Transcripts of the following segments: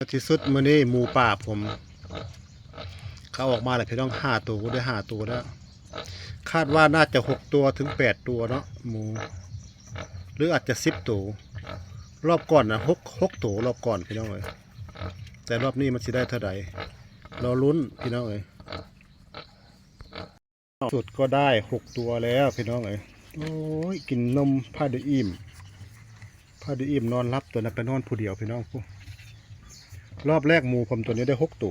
ທີ່ສຸດມື້ນີ້ໝູປ່າຜົມ ເຂົາອອກມາແລ້ວພີ່ນ້ອງ ຫ້າໂຕ ໄດ້ຫ້າໂຕແລ້ວ. ຄາດວ່າໜ້າຈະຫົກຕົວເຖິງແປດຕົວເນາະ ໝູ ຫຼືອາດຈະສິບໂຕ. ລອບກ່ອນນະ ຫົກ ຫົກໂຕລອບກ່ອນພີ່ນ້ອງເອີຍ. ແຕ່ລອບນີ້ມັນຊິໄດ້ເທົ່າໃດ ລໍລຸ້ນພີ່ນ້ອງເອີຍ. ສຸດກໍໄດ້ຫົກຕົວແລ້ວພີ່ນ້ອງເອີຍ. ໂອ້ຍ ກິນນົມພາດຽວອີ່ມ ພາດຽວອີ່ມນອນຫຼັບ ຕົວນັ້ນໄປນອນຜູ້ດຽວພີ່ນ້ອງ. ລອບແລກໝູຜົມຕົວນີ້ໄດ້ຫົກໂຕ.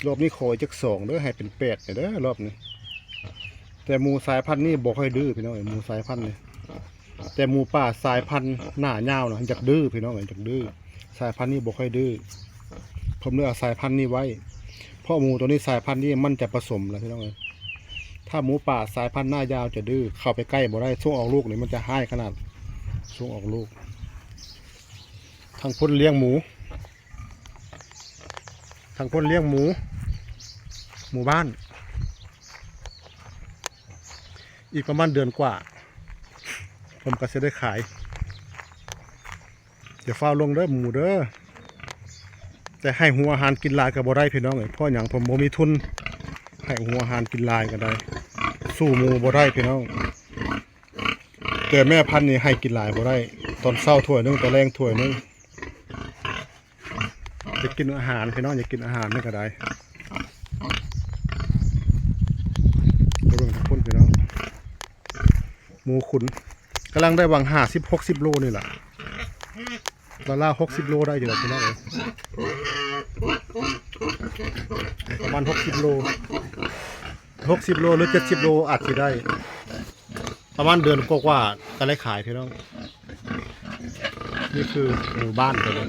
ລອບນີ້ຂໍອີກຈັກສອງເດີ ໃຫ້ເປັນແປດແດ່ເດີລອບນີ້. ແຕ່ໝູສາຍພັນນີ້ບໍ່ຄ່ອຍດື້ພີ່ນ້ອງເອີຍ ໝູສາຍພັນນີ້. ແຕ່ໝູປ່າສາຍພັນໜ້າຍາວນະ ຢາກດື້ພີ່ນ້ອງເອີຍ ຢາກດື້. ສາຍພັນນີ້ບໍ່ຄ່ອຍດື້. ເພິ່ນເລີຍເອົາສາຍພັນນີ້ໄວ້ ເພາະໝູຕົວນີ້ສາຍພັນນີ້ມັນຈະປະສົມແລ້ວພີ່ນ້ອງເອີຍ. ຖ້າໝູປ່າສາຍພັນໜ້າຍາວຈະດື້ ເຂົ້າໄປໃກ້ບໍ່ໄດ້. ຊ່ວງອອກລູກນີ້ມັນຈະຮ້າຍຂະໜາດ ຊ່ວງອອກລູກ. ທາງພຸ້ນລ້ຽງໝູ ທາງພຸ້ນລ້ຽງໝູ ໝູບ້ານ. ອີກປະມານເດືອນກວ່າ ເພິ່ນກໍຊິໄດ້ຂາຍ. ຢ່າຟ້າວລົງເດີໝູເດີ. ແຕ່ໃຫ້ຫົວອາຫານກິນຫຼາຍກໍບໍ່ໄດ້ພີ່ນ້ອງເອີຍ. ເພາະຫຍັງ? ເພາະບໍ່ມີທຶນ. ໃຫ້ຫົວອາຫານກິນຫຼາຍກໍໄດ້ ສູ້ໝູບໍ່ໄດ້ພີ່ນ້ອງ. ແຕ່ແມ່ພັນນີ້ໃຫ້ກິນຫຼາຍບໍ່ໄດ້ ຕອນເຊົ້າຖ້ວຍໜຶ່ງ ຕອນແລງຖ້ວຍໜຶ່ງ. ຢາກກິນອາຫານພີ່ນ້ອງ ຢາກກິນອາຫານນີ້ກໍໄດ້. ໄປເບິ່ງທາງພຸ້ນພີ່ນ້ອງ ໝູຂຸນ ກຳລັງໄດ້ຫວ່າງຫ້າສິບ ຫົກສິບໂລນີ້ລະ. ລາວໆ ຫົກສິບໂລໄດ້ຢູ່ແລ້ວພີ່ນ້ອງເອີຍ ປະມານຫົກສິບໂລ ຫົກສິບໂລ ຫຼື ເຈັດສິບໂລອາດຊິໄດ້. ປະມານເດືອນກວ່າໆ ກໍໄດ້ຂາຍພີ່ນ້ອງ. ນີ້ຄືໝູບ້ານຕົວນີ້